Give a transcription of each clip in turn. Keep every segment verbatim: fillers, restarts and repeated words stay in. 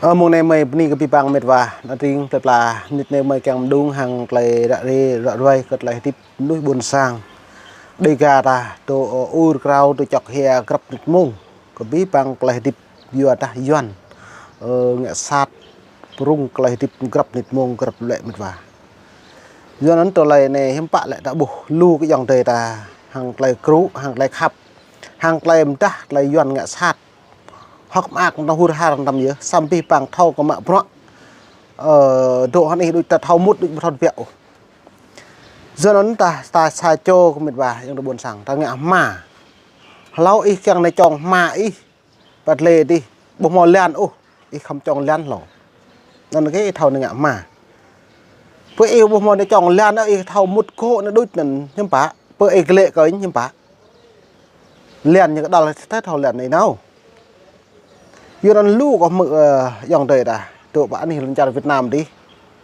Ơ, mông anai mơi bơni kơ abih bang met wa, ană tring plơi pla, mơnit anai mơi kiăng mơđung hăng tơlơi ră ruai, ră ruai kơ tơlơi hơdip mơnuih ƀôn sang. Dêgar ta dŏ, ơ, ur krao dŏ čŏk hia grăp mơnit mông. Kơ abih bang tơlơi hơdip yua dah Yuan, ơ, ngă sat, pơrŭng tơlơi hơdip grăp mơnit mông grăp lĕ met wa. Yua anŭn tơlơi anai hiư̆m pă lĕ ta ƀuh lu kơ ayŏng adơi ta, hăng tơlơi krŭ, hăng tơlơi khăp, hăng tơlơi mơdah, tơlơi Yuan ngă sat. Hơ̆k mơak ta hur har tam yơh, samơ̆ abih bang thâo kơ mă bruă. Ơ, dŏ hơnih đôč ta thâo mŭt đôč ƀu thâo tơbiă ôh. Yua anŭn ta, ta sa čô kơ met wa, ayŏng adơi ƀôn sang, ta ngă hma. Hlâo ih kiăng nao čong hma ih, păt lĕ dih, ƀu hmâo lan ôh, ih khŏm čong lan hlâo. Anŭn kơ ih thâo nao ngă hma. Pơ ih ƀu hmâo nao čong lan ôh, ih thâo mŭt kơ anŭn đôč anŭn hiư̆m pă, pơ ih glĕ kơ hiư̆m pă. Lan ñu kơ đal thâo lan ih nao. Yua anŭn lu kơ hmư̆, ơ, ayŏng adơi ta, dŏ pơ anih lŏn čar Việt Nam dih.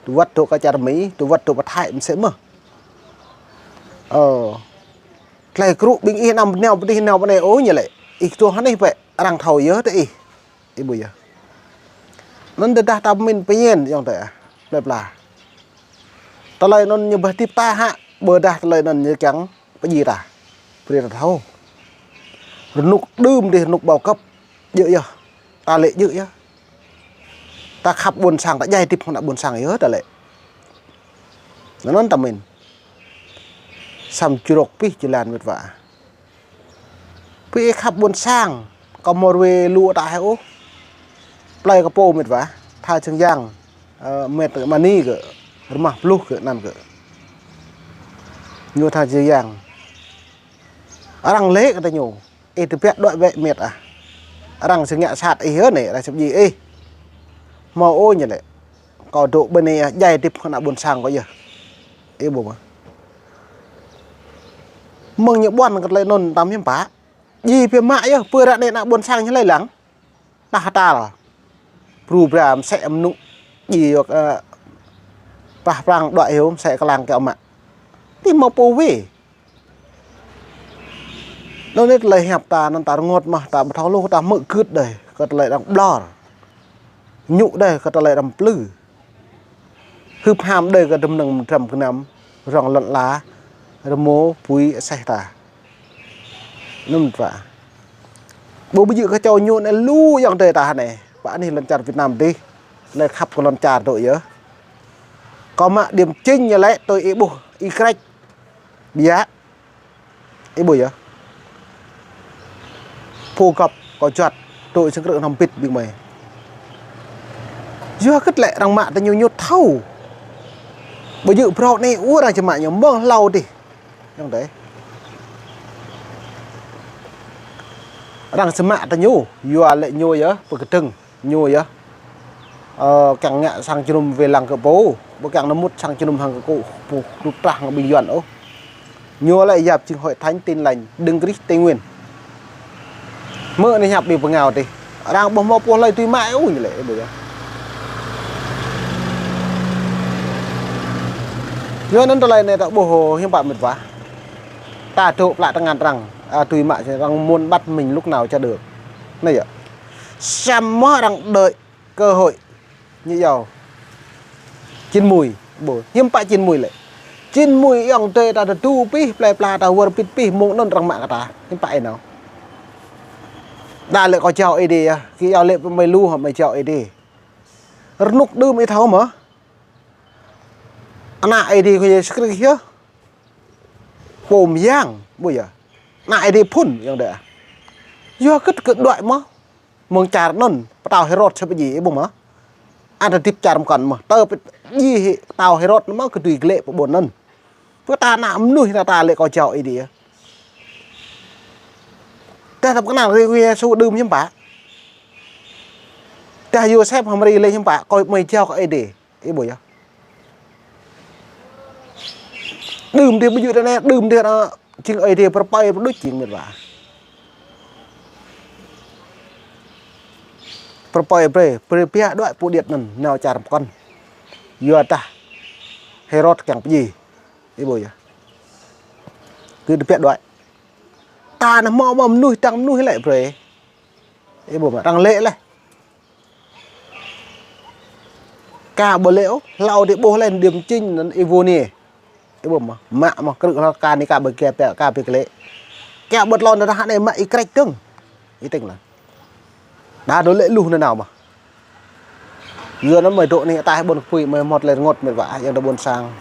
Dŏ wơ̆t dŏ kơ čar Mi, dŏ wơ̆t dŏ pơ Thái mơsĕ mơ̆n. Ơ, tơlơi krŭ ƀing ih anăm nao pơ dih nao pơ anai ôh ñu lĕ. Ih tuh hơnih pĕ, arăng thâo yơh tơ ih. Ih ƀuh yơh. Anŭn tơdah ta pơmĭn pơñen ayŏng adơi ah, plơi pla. Tơlơi anŭn ñu ƀu hơdip ta hă, ƀôdah tơlơi anŭn ñu kiăng pơdjai ta. Brơi ta thâo. Rơnŭk đưm dih rơnŭk bao cấp. Djơ̆ yơh. Ta lĕ djơ̆ yơh. Ta khăp ƀôn sang, ta djai hơdip hăng ană ƀôn sang yơh ta lĕ. Anŭn ta mĭn. Samơ̆ črŏk pih jơlan met wa. Pih khăp ƀôn sang, kơ mơ̆ ruai lu ta hĕ ôh. Plơi kơ pô met wa, tha Jêng Yang, ơ, met mani kơ, rơmah pluh kơ anăn kơ. Ñu tha Jêng Yang. Arăng lĕ kơ ta ñu, ih tơbiă đuaĭ wĕ met ah. Arăng sơngă sat ih yơh anai, arăng sơ̆p djai ih. Hmâo ôh ñu lĕ. Kâo dŏ ƀơi anai yơh, djai hơdip hăng ană ƀôn sang kâo yơh. Ih ƀuh mơ̆n. Mơ̆ng ñu ƀuăn kơ tơlơi anŭn tam hiư̆m pă. Djai biă mă yơh, pơ ră anai ană ƀôn sang ñu hlơi lăng. Tah tal. Bru bra mơsĕ mơnŭ. Djai yơh, ơ, prah prang đuaĭ hyu mơsĕ kơlang kiaŏ mă. Tih hmâo pô wê. Anŭn anai tơlơi hiăp ta, anŭn ta rơngot mơ̆n, ta ƀu thâo hluh, ta hmư̆ gưt đơi, kơ tơlơi arăng ƀlŏr. Ñu đơi, kơ tơlơi arăng plư. Hưp ham đơi kơ dơ̆m mơnơ̆ng dram gơnam, rŏng lŏn ala, rơmô, bui, aseh ta. Anŭn pă. Ƀu ƀu djơ̆ kơ čô ñu anai lu ayŏng adơi ta anai. Pơ anih lŏn čar Việt Nam dih. Tơlơi khăp kơ lŏn čar dŏ yơh. Kâo mă điểm chính ñu lĕ tui ih ƀuh, ih krĕč. Biă. Ih ƀuh yơh. Pô găp kâo juăt, dŏ sơng krư̆ hnam bit ƀing mơi. Yua hơget lĕ arăng mă tơ ñu ñu thâo. Ƀu djơ̆ phrâo anai ur arăng či mă ñu mơ̆ng hlâo dih. Ayŏng adơi. Arăng či mă tơ ñu, yua lĕ ñu yơh, pơkơdơ̆ng. Ñu yơh. Ơ, kiăng ngă sang jơnum wai lăng kơ pô. Ƀu kiăng nao mŭt sang jơnum hăng kơ kŭ, pô, tŭ trah hăng ƀing Yuan ôh. Ñu lĕ yap jing Hội Thánh Tin Lành Đấng Christ Tây Nguyên. Mơ̆ anai hiăp ƀing pơngao dih. Arăng ƀu hmâo pô hlơi dưi mă ôh ñu lĕ, ƀu yơh. Yua anŭn tơlơi anai ta ƀuh hiư̆m pă met wa. Ta dŏ plă tơngan arăng, a, dưi mă arăng muốn bắt mình lúc nào chả được. Anai yơh. Samơ̆ arăng đuaĭ cơ hội ñu iâu. Chín mươi, ƀuh, hiư̆m pă chín mươi lĕ. Chín mươi ayŏng adơi ta tơdu pih, plơi pla ta wơr bit pih, mơ̆ng anŭn arăng mă kơ ta. Hiư̆m pă ih nao. Đa lĕ kâo jao Ơi Adai yơh, kơ iâu lĕ mơi lu hă mơi jao Ơi Adai. Rơnŭk đưm ih thâo mơ̆n. Ană Ơi Adai kơ Yêsu Krist yơh. Pô mơyang, ƀuh yơh. Ană Ơi Adai phŭn, ayŏng adơi. Yua hơget kơ đuaĭ mơ̆n. Mơ̆ng čar anŭn, pơtao Hêrôd sơ̆p djai, ih ƀuh mơ̆n. Ăt hơdip čar pơkŏn mơ̆n. Tơ pơdjai pơtao Hêrôd mơ̆n kơ dưi glĕ pơ ƀôn anŭn. Pơtă ană mơnuih ta ta lĕ kâo jao Ơi Adai. Tơdah ta pơkơnang rĭ Yêsu đưm hiư̆m pă. Tơdah Yôsep hă Mari lĕ hiư̆m pă, kâo mơi jao kơ Ơi Adai. Ih ƀuh yơh. Đưm dih ƀu djơ̆ tơ anai, đưm dih anŭn jing Ơi Adai pơrơpơi pơđuč jing met wa. Pơrơpơi brơi, brơi biă đuaĭ pô điêt anŭn nao čar pơkŏn. Yua dah Hêrôd kiăng pơdjai. Ih ƀuh yơh. Kơ tơbiă đuaĭ. Ta anai hmâo mơnuih, dăng mơnuih lĕ brơi. Ih ƀuh mơ̆n, arăng lĕ laih. Ka ƀu lĕ ôh, hlâo dih ƀuh lĕ, điêm čing anŭn ih ƀu ni. Ih ƀuh mơ̆, mă mơ̆, krư̆ hlâo ka ni ka ƀu kĕ pĕ, ka ƀu kĕ lĕ. Ka ƀu tlôn dah hă anai mă ih krĕč dơ̆ng. Ih tĭng lah. Đa dŏ lĕ luh nanao mơ̆. Yua anŭn mơi dŏ anai ataih ƀôn kơpui mơi hmâo tơlơi rơngot mĕt wa, ayŏng adơi ƀôn sang.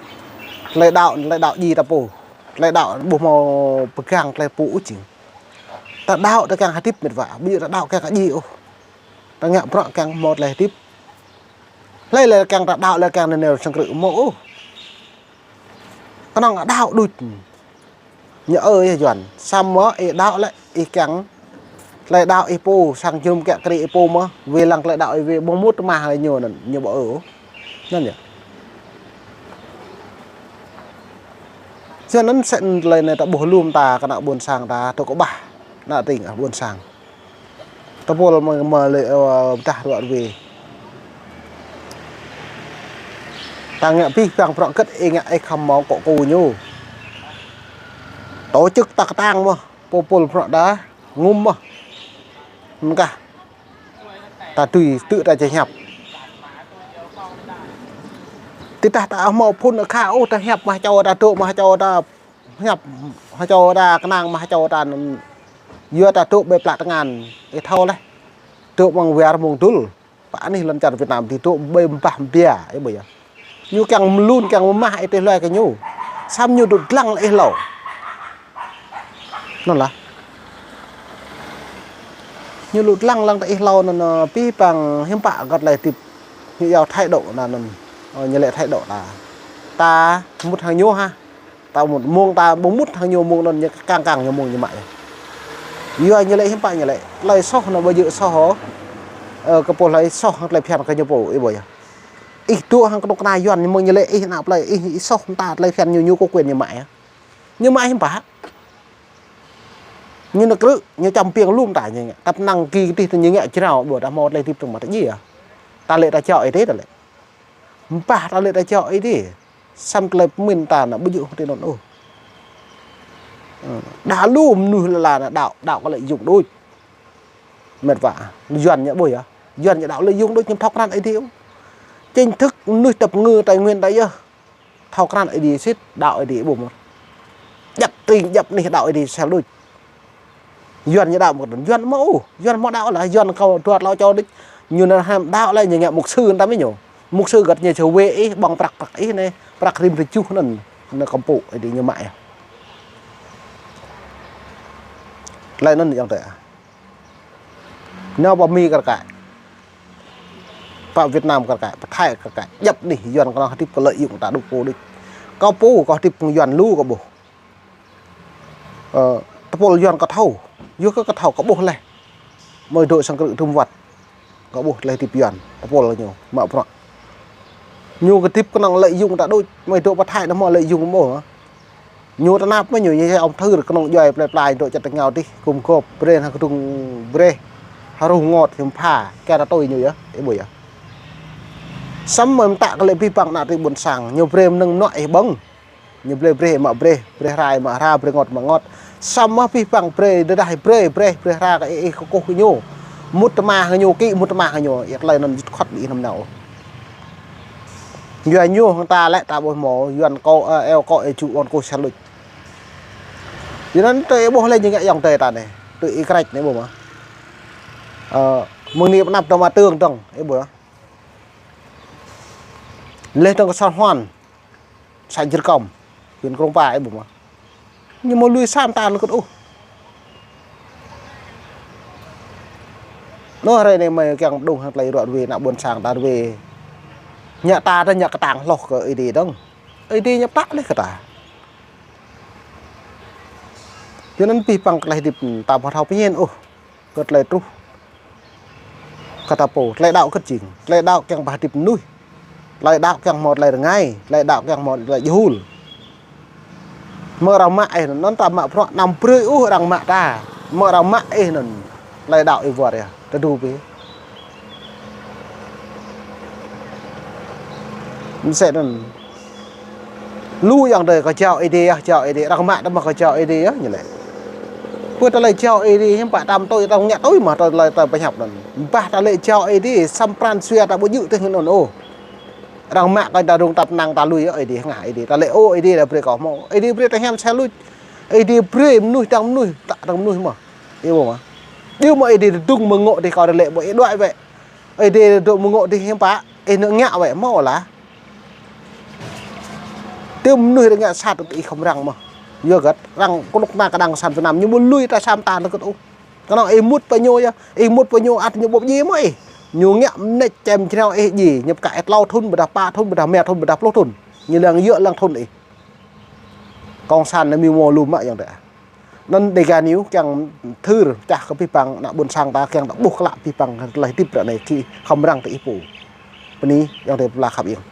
Tơlơi đaŏ, tơlơi đaŏ djai ta pô. Tơlơi đaŏ ƀu hmâo pơgang tơlơi pô ôh jing. Ta đaŏ ta kiăng hơdip mĕt wa, ƀu djơ̆ ta đaŏ kiăng kơ djai ôh. Ta ngă bruă kiăng hmâo tơlơi hơdip. Hlơi lĕ kiăng ta đaŏ lĕ kiăng nao sang krư̆ hmâo ôh. Kơnơ̆ng đaŏ đôč. Ñu ơi Yuan, samơ̆ ih đaŏ lĕ ih kiăng. Tơlơi đaŏ ih pô, sang jơnum kiă kriê ih pô mơ̆, wai lăng tơlơi đaŏ ih wai ƀu mŭt tơma hă ñu anŭn, ñu ƀu ơ. Anŭn yơh. Sĭt anŭn sĕ tơlơi anai ta ƀuh lŏm ta kơ ană ƀôn sang ta, tơkŏ ƀah, ană tring ah ƀôn sang. Tơpul mơi, mơi lĕ, ơ, pơdah ruă ruê. Ta ngă pih păng prŏng kơ̆t ih ngă ih khăm mơ̆ng kŏ kơ ñu. Tổ chức ta kơtang mơ̆, pô pul prŏng đa, ngŭm mơ̆. Mơ̆ng kah. Ta tui tŭ ta či hiăp. Tơdah ta hmâo phŭn kha ôh ta hiăp mă čô ta dŏ mă čô ta hiăp hơčâo ta kơnang mă hơčâo ta anŭn. Yua ta dŏ ƀơi plă tơngan, ih thâo laih. Dŏ mơ̆ng war mơ̆ng dŭl. Pă anih lŏn čar Việt Nam dih dŏ ƀơi ƀah ƀia, ih ƀuh yơh. Ñu kiăng mơlŭn, kiăng mơmah ih tơlơi kơ ñu. Samơ̆ ñu dŏ dlăng lĕ ih hlâo. Anŭn lah. Ñu dŏ dlăng lăng tơ ih hlâo anŭn, ơ, pih păng hiư̆m pă gơ̆t lĕ hơdip. Ñu yua thái độ anŭn. Ơ, ñu lĕ thái độ ta. Ta mŭt hăng ñu hă. Ta mŭt mơ̆ng ta ƀu mŭt hăng ñu mơ̆ng anŭn ñu kang kang ñu mơ̆ng ñu mă yơh. Yua ñu lĕ hiư̆m pă ñu lĕ. Tơlơi soh anŭn ƀu djơ̆ soh ôh. Ơ, kơ pô hlơi soh hăng tơlơi phiăn kơ ñu pô, ih ƀuh yơh. Ih dŏ hăng kơnuk kơna Yuan ñu mơ̆ng ñu lĕ ih ană plơi ih, ih soh mơta tơlơi phiăn ñu, ñu có quyền ñu mă yơh. Ñu mă hiư̆m pă. Ñu nao krư̆, ñu čăm piêng lŏm ta ñu ngă. Tăp năng ki kơdih ta ñu ngă jrao ƀu ta hmâo tơlơi hơdip tơ̆ng mă ta djai yơh. Ta lĕ ta čŏ ih tê ta lĕ. Ƀah ta lĕ ta čŏ ih tê. Samơ̆ tơlơi pơmĭn ta anŭn ƀu djơ̆ hăng tui anŭn ôh. Ơ, đa lu mơnuih lĕ la anŭn đaŏ, đaŏ kơ lợi dụng đôč. Mĕt wa, Yuan ñu ƀuh yơh. Yuan ñu đaŏ lợi dụng đôč, ñu thâo krăn Ơi Adai ôh. Chính thức mơnuih tơpă ngư Tây Nguyên ta yơh. Thâo krăn Ơi Adai sĭt, đaŏ Ơi Adai ƀu mơ̆n. Djăp tring, djăp anih đaŏ Ơi Adai sel đôč. Yuan ñu đaŏ mơ̆ kơtăn, Yuan mơ̆ ôh, Yuan mơ̆ đaŏ lah, Yuan kâo dua tlâo čô đôč. Ñu anŭn hăm đaŏ lĕ ñu ngă mục sư ta mĭ ñu. Mục sư gơ̆t ñu čơ wê ih, ƀơ̆ng prăk prăk ih anai, prăk rĭm rơjuh anŭn, anŭn kơmpŭ Ơi Adai ñu mă yơh. Tơlơi anŭn ayŏng adơi ah. Nao pơ Mi kar kaĭ. Pơ Việt Nam kar kaĭ, pơ Thái kar kaĭ. Djăp anih Yuan kơnơ̆ng hơdip kơ lợi dụng ta đôč pô đôč. Kâo pô kâo hơdip hăng Yuan lu kâo ƀuh. Ơ, tơpul Yuan kâo thâo. Yua kơ kâo thâo kâo ƀuh laih. Mơi dŏ sang krư̆ tơm wăt. Kâo ƀuh tơlơi hơdip Yuan, tơpul ñu, mă bruă. Ñu kơ hơdip kơnơ̆ng lợi dụng ta đôč, mơi dŏ pơ Thái anŭn hmâo lợi dụng ƀu hă. Ñu tơnap mơ̆ ñu, ñu ong thư kơnơ̆ng djuai plơi pla dŏ čăt tơngao dih, gum gôp, brơi hăng kơdŭng brơi, hơruh ngot hiư̆m pha, kiăng ta tui ñu yơh, ih ƀuh yơh. Samơ̆ mơta kơ lĕ pih păng ană tring ƀôn sang, ñu brơi mơnơ̆ng mơnuă ih ƀơ̆ng. Ñu brơi brơi mă brơi, brơi hra mă hra, brơi ngot mă ngot. Samơ̆ pih păng brơi, tơdah brơi, brơi, brơi hra kơ ih, ih kơkuh kơ ñu. Mŭt tơma hăng ñu, kĭ mŭt tơma hăng ñu, ih tơlơi anŭn jŭt khŏt ƀing ih anăm nao. Yua ñu hăng ta lĕ ta ƀuh mơ̆, Yuan kâo, ơ, eo kâo, ơ, ču ôn kâo sel đôč. Yua anŭn tơ ih ƀuh lĕ ñu ngă ayŏng adơi ta anai. Tơ ih krĕč anai ƀuh mơ̆. Ơ, mơ̆ng anai pơ anăp dŏ mă tơ̆ng dơ̆ng, ih ƀuh. Leh dơ̆ng kơ San Juan. Xã Jrkâm, huyện Krông Pa ih ƀuh mơ̆. Ñu mơ̆ lui sa mơta lơkŭt ôh. Anŭn hrơi anai mơi kiăng dŏng hăng tơlơi ruă ruê ană ƀôn sang ta ruê. Ñu ta ta ñu kơtang hloh kơ Ơi Adai dơ̆ng. Ơi Adai ñu pơtă leh kơ ta. Yua anŭn pih păng tơlơi hơdip ta ƀu thâo pơñen ôh. Kơ tơlơi truh. Kơ ta pô, tơlơi đaŏ kơ̆t jing. Tơlơi đaŏ kiăng pơhơdip mơnuih. Tơlơi đaŏ kiăng hmâo tơlơi rơngai. Tơlơi đaŏ kiăng hmâo tơlơi jơhul. Mơ̆ arăng mă ih anŭn, anŭn ta mă bruă anăm brơi ôh arăng mă ta. Mơ̆ arăng mă ih anŭn. Tơlơi đaŏ ih wơr yơh. Tơdu pih. Mơsĕ anŭn. Lu ayŏng adơi kơ jao Ơi Adai yơh, jao Ơi Adai. Arăng mă ta mơ̆ kơ jao Ơi Adai yơh ñu lĕ. Pơ tơlơi jao Ơi Adai hiư̆m pă ta mơ̆ tui, ta ngă tui mơ̆ tơlơi ta pơhiăp anŭn. Ƀah ta lĕ jao Ơi Adai, samơ̆ pran jua ta ƀu djơ̆ tơ̆ng anŭn ôh. Arăng mă kơ ta rung tăp năng ta lui, Ơi Adai hơngah Ơi Adai. Ta lĕ ô Ơi Adai lĕ brơi kâo hmâo. Ơi Adai brơi ta hiam sa lui. Ơi Adai brơi mơnuih tăng mơnuih, tăk tăng mơnuih mơ̆. Ih ƀuh mơ̆. Yua mơ̆ Ơi Adai dơ̆ng mơngŏ dih kâo lĕ ƀu ih đuaĭ wĕ. Ơi Adai dơ̆ng mơngŏ dih hiam pă. Ih nao ngă wĕ hmâo lah. Tơm mơnuih rơngiă sat ih khŏm răng mơ̆. Yua hơget, arăng kơnuk kơna kơđang kơsan Việt Nam, ñu ƀu lui ta sa mơta lơkơt ôh. Kơnơ̆ng ih mŭt pơ ñu yơh, ih mŭt pơ ñu ăt ñu ƀuh djai mơ̆ ih. Ñu ngă mơneč čem jrao ih djai, ñu pơkă ih tlâo thŭn, ƀôdah pă thŭn, ƀôdah rơma thŭn, ƀôdah pluh thŭn. Ñu lăng yua lăng thŭn ih. Kông san anai mơ̆ mơ̆ lu mă yang dêh. Anŭn Dega News kiăng thâo pơčah kơ abih bang ană ƀôn sang ta kiăng ta ƀuh klă abih bang tơlơi hơdip ră anai kơ khŏm răng tơ ih pô. Bơni yang dêh pơla khăp iăng.